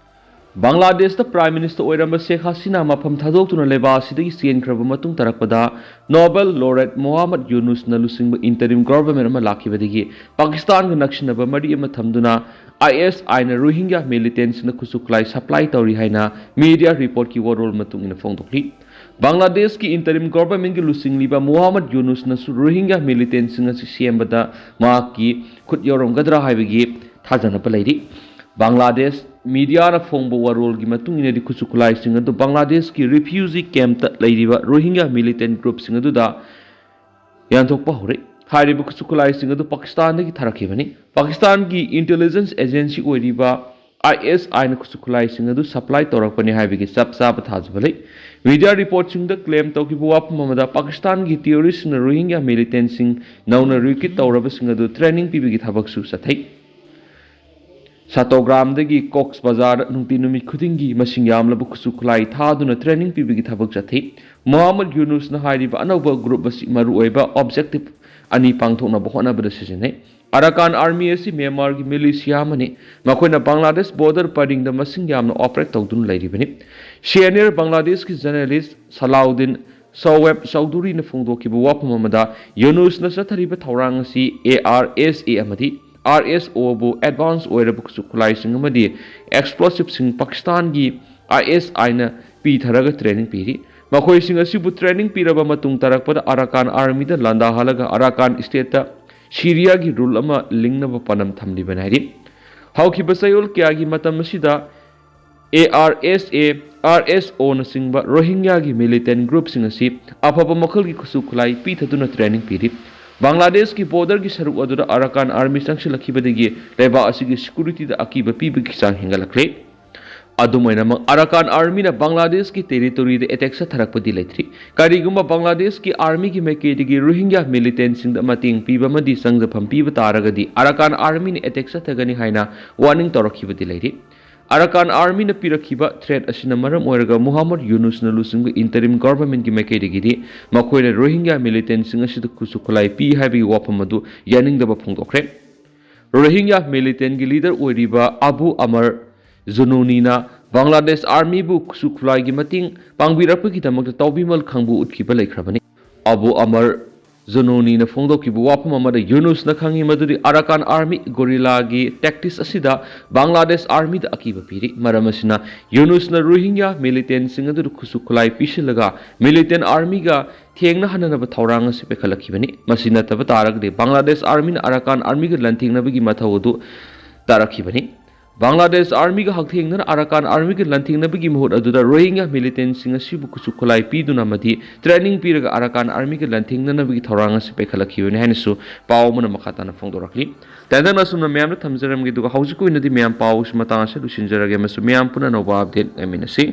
ꯕꯪꯒ꯭ꯂꯥꯗꯦꯁꯇ ꯄ꯭ꯔꯥꯏꯝ ꯃꯤꯅꯤꯁꯇꯔ ꯑꯣꯏꯔꯝꯕ ꯁꯦꯈ ꯍꯁꯤꯅꯥ ꯃꯐꯝ ꯊꯥꯗꯣꯛꯇꯨꯅ ꯂꯩꯕꯥꯛ ꯑꯁꯤꯗꯒꯤ ꯆꯦꯟꯈ꯭ꯔꯕ ꯃꯇꯨꯡ ꯇꯥꯔꯛꯄꯗ, ꯅꯣꯕꯦꯜ ꯂꯣꯔꯦꯠ ꯃꯣꯍꯥꯃꯗ ꯌꯨꯅꯨꯁꯅ ꯂꯨꯆꯤꯡꯕ ꯏꯟꯇꯔꯤꯝ ꯒꯣꯚꯔꯟꯃꯦꯟꯠ ꯑꯃ ꯂꯥꯛꯈꯤꯕꯗꯒꯤ ꯄꯥꯀꯤꯁꯇꯥꯟꯒ ꯅꯛꯁꯤꯟꯅꯕ ꯃꯔꯤ ꯑꯃ ꯊꯝꯗꯨꯅ, ꯑꯥꯏ ꯑꯦꯁ ꯑꯥꯏꯅ ꯔꯣꯍꯤꯡꯒ꯭ꯌꯥ ꯃꯤꯂꯤꯇꯦꯟꯁꯤꯡꯗ ꯈꯨꯠꯁꯨ ꯈꯨꯠꯂꯥꯏ ꯁꯄ꯭ꯂꯥꯏ ꯇꯧꯔꯤ ꯍꯥꯏꯅ ꯃꯤꯗꯤꯌꯥ ꯔꯤꯄꯣꯔꯠꯀꯤ ꯋꯥꯔꯣꯜ ꯃꯇꯨꯡ ꯏꯟꯅ ꯐꯣꯡꯗꯣꯛꯂꯤ꯫ ꯕꯪꯒ꯭ꯂꯥꯗꯦꯁꯀꯤ ꯏꯟꯇꯔꯤꯝ ꯒꯣꯚꯔꯟꯃꯦꯟꯠꯀꯤ ꯂꯨꯆꯤꯡꯂꯤꯕ ꯃꯣꯍꯥꯃꯗ ꯌꯨꯅꯨꯁꯅꯁꯨ ꯔꯣꯍꯤꯡꯒ꯭ꯌꯥ ꯃꯤꯂꯤꯇꯦꯟꯁꯤꯡ ꯑꯁꯤ ꯁꯦꯝꯕꯗ ꯃꯍꯥꯛꯀꯤ ꯈꯨꯠ ꯌꯥꯎꯔꯝꯒꯗ꯭ꯔꯥ ꯍꯥꯏꯕꯒꯤ ꯊꯥꯖꯅꯕ ꯂꯩꯔꯤ꯫ ꯕꯪꯒ꯭ꯂꯥꯗꯦꯁ ꯃꯤꯗꯤꯌꯥꯅ ꯐꯣꯡꯕ ꯋꯥꯔꯣꯜꯒꯤ ꯃꯇꯨꯡ ꯏꯟꯅꯗꯤ, ꯈꯨꯠꯁꯨ ꯈꯨꯠꯂꯥꯏꯁꯤꯡ ꯑꯗꯨ ꯕꯪꯒ꯭ꯂꯥꯗꯦꯁꯀꯤ ꯔꯤꯐ꯭ꯌꯨꯖꯤ ꯀꯦꯝꯞꯇ ꯂꯩꯔꯤꯕ ꯔꯣꯍꯤꯡꯒ꯭ꯌꯥ ꯃꯤꯂꯤꯇꯦꯟꯠ ꯒ꯭ꯔꯨꯞꯁꯤꯡ ꯑꯗꯨꯗ ꯌꯥꯟꯊꯣꯛꯄ ꯍꯧꯔꯦ꯫ ꯍꯥꯏꯔꯤꯕ ꯈꯨꯠꯁꯨ ꯈꯨꯠꯂꯥꯏꯁꯤꯡ ꯑꯗꯨ ꯄꯥꯀꯤꯁꯇꯥꯟꯗꯒꯤ ꯊꯥꯔꯛꯈꯤꯕꯅꯤ꯫ ꯄꯥꯀꯤꯁꯇꯥꯟꯒꯤ ꯏꯟꯇꯦꯂꯤꯖꯦꯟꯁ ꯑꯦꯖꯦꯟꯁꯤ ꯑꯣꯏꯔꯤꯕ ꯑꯥꯏ ꯑꯦꯁ ꯑꯥꯏꯅ ꯈꯨꯠꯁꯨ ꯈꯨꯠꯂꯥꯏꯁꯤꯡ ꯑꯗꯨ ꯁꯄ꯭ꯂꯥꯏ ꯇꯧꯔꯛꯄꯅꯤ ꯍꯥꯏꯕꯒꯤ ꯆꯞ ꯆꯥꯕ ꯊꯥꯖꯕ ꯂꯩ꯫ ꯃꯤꯗꯤꯌꯥ ꯔꯤꯄꯣꯔꯠꯁꯤꯡꯗ ꯀ꯭ꯂꯦꯝ ꯇꯧꯈꯤꯕ ꯋꯥꯐꯝ ꯑꯃꯗ, ꯄꯥꯀꯤꯁꯇꯥꯟꯒꯤ ꯇꯦꯔꯣꯔꯤꯁꯁꯤꯡꯅ ꯔꯣꯍꯤꯡꯒ꯭ꯌꯥ ꯃꯤꯂꯤꯇꯦꯟꯠꯁꯤꯡ ꯅꯧꯅ ꯔꯤꯀ꯭ꯔꯨꯠ ꯇꯧꯔꯕꯁꯤꯡ ꯑꯗꯨ ꯇ꯭ꯔꯦꯅꯤꯡ ꯄꯤꯕꯒꯤ ꯊꯕꯛꯁꯨ ꯆꯠꯊꯩ꯫ ꯁꯥꯇꯣꯒ꯭ꯔꯥꯝꯗꯒꯤ ꯀꯣꯛꯁ ꯕꯖꯥꯔ ꯅꯨꯡꯇꯤ ꯅꯨꯃꯤꯠ ꯈꯨꯗꯤꯡꯒꯤ ꯃꯁꯤꯡ ꯌꯥꯝꯂꯕ ꯈꯨꯠꯁꯨ ꯈꯨꯠꯂꯥꯏ ꯊꯥꯗꯨꯅ ꯇ꯭ꯔꯦꯅꯤꯡ ꯄꯤꯕꯒꯤ ꯊꯕꯛ ꯆꯠꯊꯩ꯫ ꯃꯣꯍꯥꯃꯗ ꯌꯨꯅꯨꯁꯅ ꯍꯥꯏꯔꯤꯕ ꯑꯅꯧꯕ ꯒ꯭ꯔꯨꯞ ꯑꯁꯤ ꯃꯔꯨꯑꯣꯏꯕ ꯑꯣꯕꯖꯦꯛꯇꯤꯚ ꯑꯅꯤ ꯄꯥꯡꯊꯣꯛꯅꯕ ꯍꯣꯠꯅꯕꯗ ꯁꯤꯖꯤꯟꯅꯩ꯫ ꯑꯔꯥꯀꯥꯟ ꯑꯥꯔꯃꯤ ꯑꯁꯤ ꯃ꯭ꯌꯥꯟꯃꯥꯔꯒꯤ ꯃꯤꯂꯤꯁꯤꯌꯥ ꯑꯃꯅꯤ꯫ ꯃꯈꯣꯏꯅ ꯕꯪꯒ꯭ꯂꯥꯗꯦꯁ ꯕꯣꯔꯗꯔ ꯄꯔꯤꯡꯗ ꯃꯁꯤꯡ ꯌꯥꯝꯅ ꯑꯣꯄꯔꯦꯠ ꯇꯧꯗꯨꯅ ꯂꯩꯔꯤꯕꯅꯤ꯫ ꯁꯤ ꯑꯦꯟ ꯑꯦ ꯕꯪꯒ꯭ꯂꯥꯗꯦꯁꯀꯤ ꯖꯔꯅꯦꯂꯤꯁ ꯁꯂꯥꯎꯗꯤꯟ ꯁꯣꯋꯦꯕ ꯆꯧꯙꯨꯔꯤꯅ ꯐꯣꯡꯗꯣꯛꯈꯤꯕ ꯋꯥꯐꯝ ꯑꯃꯗ, ꯌꯨꯅꯨꯁꯅ ꯆꯠꯊꯔꯤꯕ ꯊꯧꯔꯥꯡ ꯑꯁꯤ ꯑꯦ ꯑꯥꯔ ꯑꯦꯁ ꯑꯦ ꯑꯃꯗꯤ ꯑꯥꯔ ꯑꯦꯁ ꯑꯣꯕꯨ ꯑꯦꯗꯚꯥꯟꯁ ꯑꯣꯏꯔꯕ ꯈꯨꯠꯁꯨ ꯈꯨꯠꯂꯥꯏꯁꯤꯡ ꯑꯃꯗꯤ ꯑꯦꯛꯁꯄ꯭ꯂꯣꯁꯤꯚꯁꯤꯡ ꯄꯥꯀꯤꯁꯇꯥꯟꯒꯤ ꯑꯥꯏ ꯑꯦꯁ ꯑꯥꯏꯅ ꯄꯤꯊꯔꯒ ꯇ꯭ꯔꯦꯅꯤꯡ ꯄꯤꯔꯤ꯫ ꯃꯈꯣꯏꯁꯤꯡ ꯑꯁꯤꯕꯨ training ꯄꯤꯔꯕ ꯃꯇꯨꯡ ꯇꯥꯔꯛꯄꯗ ꯑꯔꯥꯀꯥꯟ ꯑꯥꯔꯃꯤꯗ ꯂꯥꯟꯗꯥꯍꯜꯂꯒ ꯑꯔꯥꯀꯥꯟ stateꯇ ꯁꯤꯔꯤꯌꯥꯒꯤ rule ꯑꯃ ꯂꯤꯡꯅꯕ ꯄꯥꯟꯗꯝ ꯊꯝꯂꯤꯕꯅꯤ ꯍꯥꯏꯔꯤ꯫ ꯍꯧꯈꯤꯕ ꯆꯌꯣꯜ ꯀꯌꯥꯒꯤ ꯃꯇꯝ ꯑꯁꯤꯗ ARSA, RSO ꯅꯆꯤꯡꯕ ꯔꯣꯍꯤꯡꯒ꯭ꯌꯥꯒꯤ militant groupꯁꯤꯡ ꯑꯁꯤ ꯑꯐꯕ ꯃꯈꯜꯒꯤ ꯈꯨꯠꯁꯨ ꯈꯨꯠꯂꯥꯏ ꯄꯤꯊꯗꯨꯅ training ꯄꯤꯔꯤ꯫ ꯕꯪꯒ꯭ꯂꯥꯗꯦꯁꯀꯤ borderꯒꯤ ꯁꯔꯨꯛ ꯑꯗꯨꯗ ꯑꯔꯥꯀꯥꯟ ꯑꯥꯔꯃꯤ ꯆꯪꯁꯤꯜꯂꯛꯈꯤꯕꯗꯒꯤ ꯂꯩꯕꯥꯛ ꯑꯁꯤꯒꯤ securityꯗ ꯑꯀꯤꯕ ꯄꯤꯕꯒꯤ ꯆꯥꯡ ꯍꯦꯟꯒꯠꯂꯛꯂꯦ꯫ ꯑꯗꯨꯝ ꯑꯣꯏꯅꯃꯛ, ꯑꯔꯥꯀꯥꯟ ꯑꯥꯔꯃꯤꯅ ꯕꯪꯒ꯭ꯂꯥꯗꯦꯁꯀꯤ territoryꯗ attack ꯆꯠꯊꯔꯛꯄꯗꯤ ꯂꯩꯇ꯭ꯔꯤ꯫ ꯀꯔꯤꯒꯨꯝꯕ ꯕꯪꯒ꯭ꯂꯥꯗꯦꯁꯀꯤ ꯑꯥꯔꯃꯤꯒꯤ ꯃꯥꯏꯀꯩꯗꯒꯤ ꯔꯣꯍꯤꯡꯒ꯭ꯌꯥ militantꯁꯤꯡꯗ ꯃꯇꯦꯡ ꯄꯤꯕ ꯑꯃꯗꯤ ꯆꯪꯖꯐꯝ ꯄꯤꯕ ꯇꯥꯔꯒꯗꯤ, ꯑꯔꯥꯀꯥꯟ ꯑꯥꯔꯃꯤꯅ attack ꯆꯠꯊꯒꯅꯤ ꯍꯥꯏꯅ warning ꯇꯧꯔꯛꯈꯤꯕꯗꯤ ꯂꯩꯔꯤ꯫ ꯑꯔꯥꯀꯥꯟ ꯑꯥꯔꯃꯤꯅ ꯄꯤꯔꯛꯈꯤꯕ threat ꯑꯁꯤꯅ ꯃꯔꯝ ꯑꯣꯏꯔꯒ ꯃꯨꯍꯝꯃꯗ ꯌꯨꯅꯨꯁꯅ ꯂꯨꯆꯤꯡꯕ interim governmentꯀꯤ ꯃꯥꯏꯀꯩꯗꯒꯤꯗꯤ ꯃꯈꯣꯏꯅ ꯔꯣꯍꯤꯡꯒ꯭ꯌꯥ militantꯁꯤꯡ ꯑꯁꯤꯗ ꯈꯨꯠꯁꯨ ꯈꯨꯠꯂꯥꯏ ꯄꯤ ꯍꯥꯏꯕꯒꯤ ꯋꯥꯐꯝ ꯑꯗꯨ ꯌꯥꯅꯤꯡꯗꯕ ꯐꯣꯡꯗꯣꯛꯈ꯭ꯔꯦ꯫ ꯔꯣꯍꯤꯡꯒ꯭ꯌꯥ militantꯒꯤ leader ꯑꯣꯏꯔꯤꯕ ꯑꯕꯨ ꯑꯃꯔ ꯖꯨꯅꯨꯅꯤꯅ ꯕꯪꯒ꯭ꯂꯥꯗꯦꯁ ꯑꯥꯔꯃꯤꯕꯨ ꯈꯨꯠꯁꯨ ꯈꯨꯠꯂꯥꯏꯒꯤ ꯃꯇꯦꯡ ꯄꯥꯡꯕꯤꯔꯛꯄꯒꯤꯗꯃꯛꯇ ꯇꯥꯎꯕꯤꯃꯜ ꯈꯪꯕ ꯎꯠꯈꯤꯕ ꯂꯩꯈ꯭ꯔꯕꯅꯤ꯫ ꯑꯕꯨ ꯑꯃꯔ ꯖꯨꯅꯨꯅꯤꯅ ꯐꯣꯡꯗꯣꯛꯈꯤꯕ ꯋꯥꯐꯝ ꯑꯃꯗ ꯌꯨꯅꯨꯁꯅ ꯈꯪꯉꯤ ꯃꯗꯨꯗꯤ ꯑꯔꯥꯀꯥꯟ ꯑꯥꯔꯃꯤ ꯒꯣꯔꯤꯂꯥꯒꯤ tactics ꯑꯁꯤꯗ ꯕꯪꯒ꯭ꯂꯥꯗꯦꯁ ꯑꯥꯔꯃꯤꯗ ꯑꯀꯤꯕ ꯄꯤꯔꯤ꯫ ꯃꯔꯝ ꯑꯁꯤꯅ ꯌꯨꯅꯨꯁꯅ ꯔꯣꯍꯤꯡꯒ꯭ꯌꯥ militantꯁꯤꯡ ꯑꯗꯨꯗ ꯈꯨꯠꯁꯨ ꯈꯨꯠꯂꯥꯏ ꯄꯤꯁꯤꯜꯂꯒ militant ꯑꯥꯔꯃꯤꯒ ꯊꯦꯡꯅꯍꯟꯅꯅꯕ ꯊꯧꯔꯥꯡ ꯑꯁꯤ ꯄꯥꯏꯈꯠꯂꯛꯈꯤꯕꯅꯤ꯫ ꯃꯁꯤ ꯅꯠꯇꯕ ꯇꯥꯔꯒꯗꯤ ꯕꯪꯒ꯭ꯂꯥꯗꯦꯁ ꯑꯥꯔꯃꯤꯅ ꯑꯔꯥꯀꯥꯟ ꯑꯥꯔꯃꯤꯒ ꯂꯥꯟꯊꯦꯡꯅꯕꯒꯤ ꯃꯊꯧ ꯑꯗꯨ ꯇꯥꯔꯛꯈꯤꯕꯅꯤ꯫ ꯕꯪꯒ꯭ꯂꯥꯗꯦꯁ ꯑꯥꯔꯃꯤꯒ ꯍꯛꯊꯦꯡꯅꯅ ꯑꯔꯥꯀꯥꯟ ꯑꯥꯔꯃꯤꯒ ꯂꯥꯟꯊꯦꯡꯅꯕꯒꯤ ꯃꯍꯨꯠ ꯑꯗꯨꯗ ꯔꯣꯍꯤꯡꯒ꯭ꯌꯥ militantꯁꯤꯡ ꯑꯁꯤꯕꯨ ꯈꯨꯠꯁꯨ ꯈꯨꯠꯂꯥꯏ ꯄꯤꯗꯨꯅ ꯑꯃꯗꯤ training ꯄꯤꯔꯒ ꯑꯔꯥꯀꯥꯟ ꯑꯥꯔꯃꯤꯒ ꯂꯥꯟꯊꯦꯡꯅꯅꯕꯒꯤ ꯊꯧꯔꯥꯡ ꯑꯁꯤ ꯄꯥꯏꯈꯠꯂꯛꯈꯤꯕꯅꯤ ꯍꯥꯏꯅꯁꯨ ꯄꯥꯎ ꯑꯃꯅ ꯃꯈꯥ ꯇꯥꯅ ꯐꯣꯡꯗꯣꯔꯛꯂꯤ꯫ ꯇꯦꯟꯇꯛꯅ ꯑꯁꯨꯝꯅ ꯃꯌꯥꯝꯗ ꯊꯝꯖꯔꯝꯒꯦ, ꯑꯗꯨꯒ ꯍꯧꯖꯤꯛꯀꯤ ꯑꯣꯏꯅꯗꯤ ꯃꯌꯥꯝ ꯄꯥꯎ ꯑꯁꯤ ꯃꯇꯥꯡ ꯑꯁꯤꯗ ꯂꯣꯏꯁꯤꯟꯖꯔꯒꯦ ꯑꯃꯁꯨꯡ ꯃꯌꯥꯝ ꯄꯨꯟꯅ ꯑꯅꯧꯕ update ꯂꯩꯃꯤꯟꯅꯁꯤ꯫